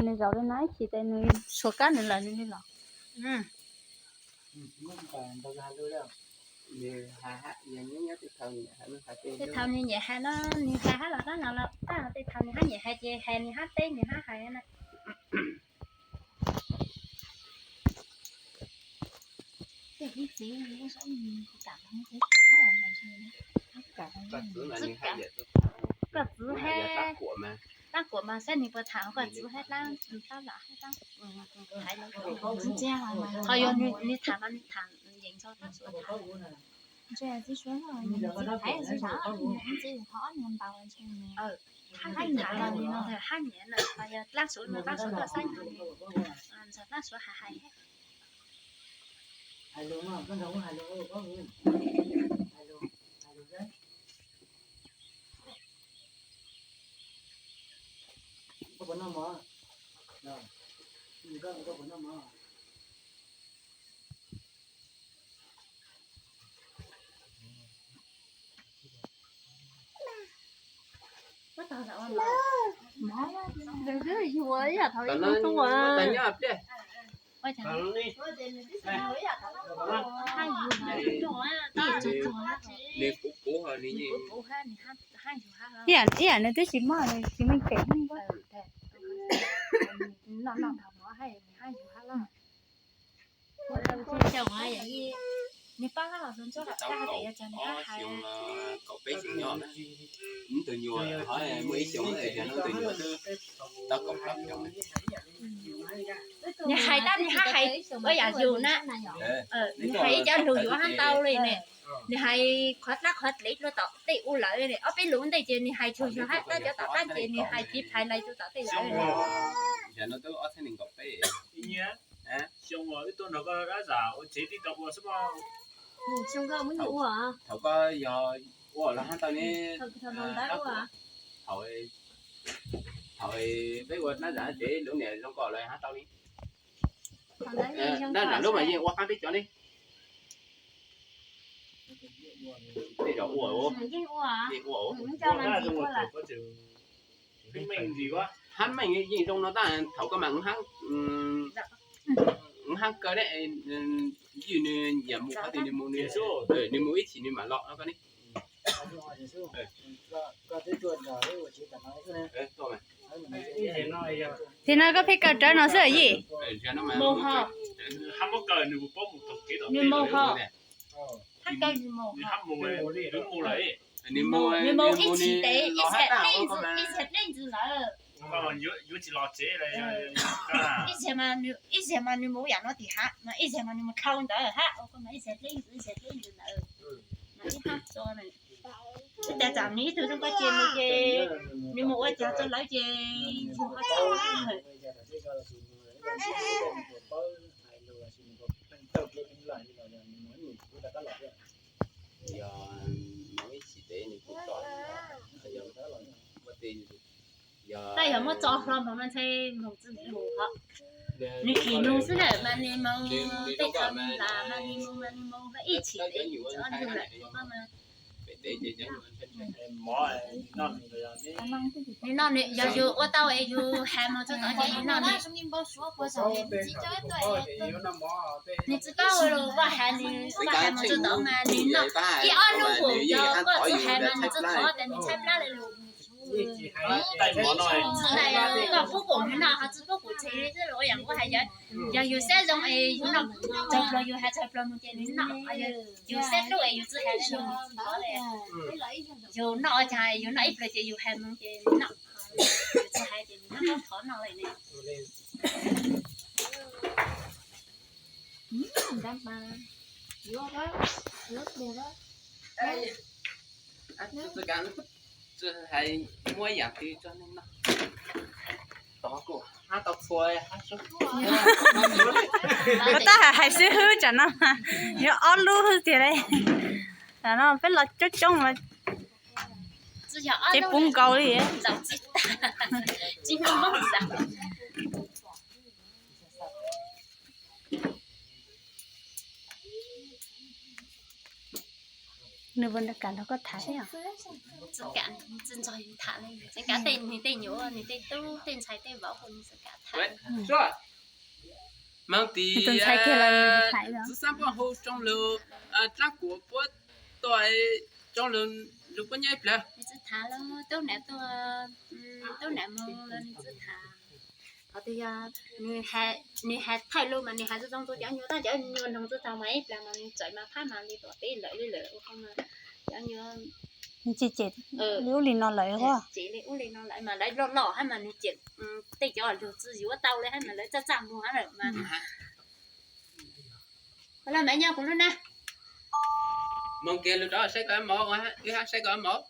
Nws zaum li no ib chim ces nws tshuav kab nws lawm nws li los. Tej thaum nws nyiam hais no nws hais hab los tab no los tab, tej thaum nws hab nyiam hais ces hais nws hab teb nws hab hais na. Koj txiv hab, Tab Kuam mas saib nws puas tham, koj txiv hab dlaab, dlaab lam hab dlaab, hais los, ho yog nws tham mas nws tham yees nrog Tab Suav tham. Hab nyiam no, hab nyiam no, ho yog Tab Suav no, Tab Suav koj saib nws, nrog Tab Suav hais hais. Ib yam nws twb tsis muaj, tsis muaj phem. Nws paub hab los tau ob xyoo kaum peb xyoo nyob na. Ib tug nyuam ho muaj ib xyoo, ib tug nyuam twb tau kaum plaub xyoo. Nws hais tab nws hab hais ua yam yus na. Nws hais ib cov lug yuav hab ntau li ne. Nws hais qhov dlaab qhov dlev rua tom tej ua lawm ne, ob peb lug ua ntej ces nws hais tsuag yug hab, tab cov tom qaab ces nws hais tiv thaiv lawv rua tom tej lawm. Yog no twb ob txhiab nees nkaum peb. Thaum koj yog ua los hab tau ne. Thaum peb ua dlaab zam tsev lub niam zoo nkauj los hab tau ne. Dlaab zam lub mas yeej ua qaab peb cov ne. Tej zaum ua, yeej ua. Hab meej yeej zoo no tab, thaum koj mas hab kaw ne, ywj nws nyiam mus qhov twg nws mus, nws mus ib chim nws mam los koj ne. Tim no koj pheej kaw rawv no xwb yij? Nws mus ho, hab kaw nws mus ho, nws mus ib chim tes ib txhia dlej ntxwv, ib txhia dlej ntxwv lawm. Ib txhia mas nws mus yam no tim hab, mas ib txhia mas nws mus dhau ntawd hab, ib txhia dlej ntxwv, ib txhia dlej ntxwv ntawd. Ib tas tsam nws ib tug zoo nkauj ces nws ces nws mus ua cas rau lawv ces yug ho tau. Yog ib txhia tes nws kuj tso, tab yog muab tso hlo mas ntshe moog tsi mus hov. Nws khim nug xwb na mas nws moog tej thaum nws lam mas nws moog mas nws moog ib chim tes tso nug lawm. Nws noj nws, yog yus ua tau es yus has moog tsuag tod ces nws noj nws. Nws tsi paub ua has, nws ua has moog tsuag tod mas nws noj ib ob nub mus yog koj tsi has mas nws tsi thov tas nws tshaib plab li lawm. Koj pub kuv noj ho tsis pub kuv tsev, yog yus siab zoo es yus noj tsaug plhuav yus hais tsaug plhuav mus ces nws noj, yus siab hlub es yus tsis hais li, yus noj cas yus noj ib pliag ces yus hais mus ces nws noj, yus tsis hais ces nws noj thov noj li ne. Muab ib yam twg tso nej noj. Kuv tab hais hais xwb hwb, tsam no yog ob lub hwb tiag li. Tam no peb los coob coob mas ces puv nkaus li. Nws puas kam nrog koj tham thiab? Tsis kam, tsis nrog yus tham li, tsis kam tej nws tej nyuam, nws tej tub tej ntxhais tej vauv nws tsis kam tham. Tus ntxhais kiag los nws tham. Txiv Xab Npoj hu tsoo lug, Dlaab Kuam puab tuaj, tsoo lug puab nyob ib pliag. Nws tsis tham lawm, tub nam tuaj, tub nam moog lawm nws tsis tham. Qhov twg yog nws hais thaij lug mas nws hais zoo zoo rau cov nyuas, tab cov nyuas noog tsis tau mas ib pliag mas nws txawm mas phab mas li tom teb lawm li lawm ua koj mas cov nyuas nws tsis cem li ub li no lawm. Cem li ub li no lawm mas lawv loj loj hab mas nws cem tej cov lug tsis yuav tau li hab mas lawv txaj txaj muag hab lawm mas. Los mas nyob kuv lub na. Moog kiag lug rov saib koj mov, wb hab saib koj mov.